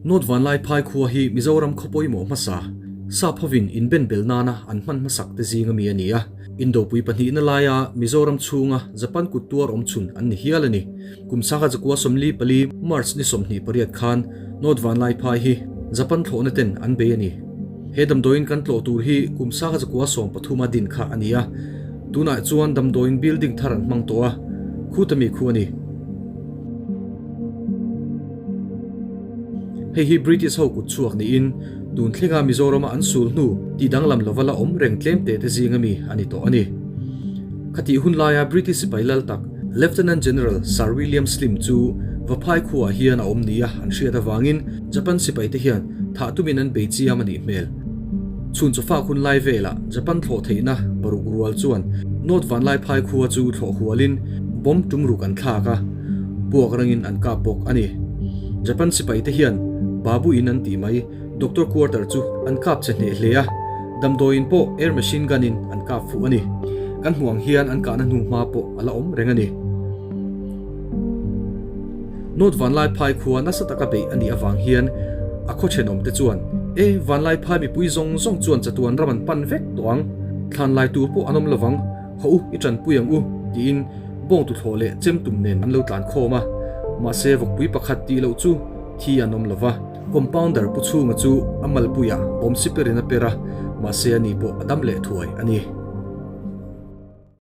North Vanlaiphai khua hi Mizoram khaw pawimawh hmasa, sap hovin inbenbel nana an hman hmasak te zinga mi a ni a. Indopui pahnihna laia Mizoram chhunga Japan kut tuar awm chhun an ni hial a ni. Kum sangha zakua 44 March ni 28 khan North Vanlaiphai hi Japan thlawhna ten an bei a ni. He damdawiin kan tlawh tur hi kum sangha zakua 13 a din kha a ni a. Tunah chuan damdawiin building thar an hmang tawh a, khuta mi khu a ni. Hei hi British ho kut chhuak niin tun thlenga Mizorama an sul hnu tih danglam lova la awm reng tlem te te zinga mi a ni tawh a ni. Khatih hun laia British sipai lal tak Lieutenant General Sir William Slim chu Vaphai khuaah hian a awm nia an hriat avangin Japan sipai te hian thah tumin an bei chiam a nih hmel. Chhun chawfak hun lai velah Japan thlawh theihna paruk rual chuan North Vanlaiphai khua chu thlawh hualin bomb tum ruk an thlak a, puak rangin an kap bawk a ni. Japan sipai te hian Babu in an tih mai Doctor Quarter chu an kap che hneh hle a, damdawiin pawh air machine gun in an kap fuh a ni. Kan hmuh ang hian an kahna hnu hma pawh a la awm reng a ni. North Vanlaiphai khua nasa taka beih a nih avang hian a khaw thenawmte chuan, E, Vanlaiphai mipui zawng zawng chuan chatuan ram an pan vek tawh ang, thlan lai tur pawh an awm lovang, hawh u, i tanpui ang u, tiin bawng tuthlawh leh chem tum nen an lo tlan khawm a. Mahse, vawkpui pakhat tih loh chu thi an awm lova. Compounder pu chhunga chu a malpuiah bawm siperin a per a, mahse ani pawh a dam leh thuai a ni.